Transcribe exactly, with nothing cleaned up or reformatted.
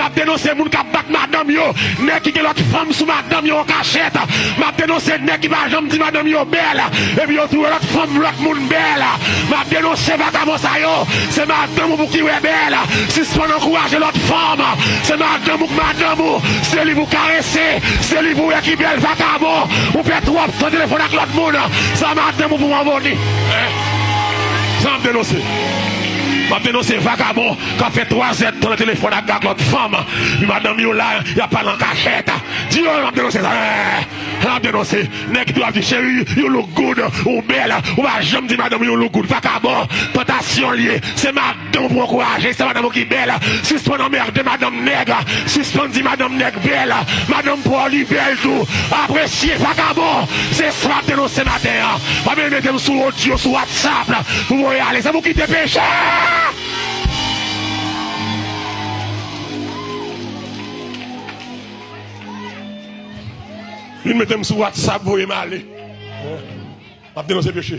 M ap denonse moun k ap bat madanm yo, nèg ki gen lòt fanm sou madanm yo an kachèt. M ap denonse nèg ki pa janm di madanm yo bèl, epi yo twouve lòt fanm, lòt moun bèl. M ap denonse vakabon sa yo. Se madanm ou pou ki wè bèl. Sispann ankouraje lòt fanm. Se madanm ou k madanm ou. Se li pou karese. Se li pou wè ki bèl vakabon. Ou pè twòp tan telefòn ak lòt moun. Sa madanm ou pou anboni. Eh. Sa m ap denonse. M ap denonse vakabon k ap fè twa zèdtan nan telefòn ak, ak lòt fanm. Epi madanm yo la, y ap pale an kachèt. Di yo, m ap denonse sa. Eh. M ap denonse. Nèg ki tou ap di, "Cheri, you look good, ou bèl." Ou pa janm di madanm ou, "You look good." Vakabon, tantasyon l ye. Se madanm ou pou ankouraje, se madanm ou ki bèl. Sispann anmède madanm nèg. Sispann di madanm nèg bèl. Madanm pa w li bèl tou. Apresye, vakabon. Se sa m ap denonse maten an. Pa vin mete m sou odyo, sou WhatsApp pou voye ale. Se pou kite peche. Vin mete m sou WhatsApp, voye m ale. M ap denonse peche.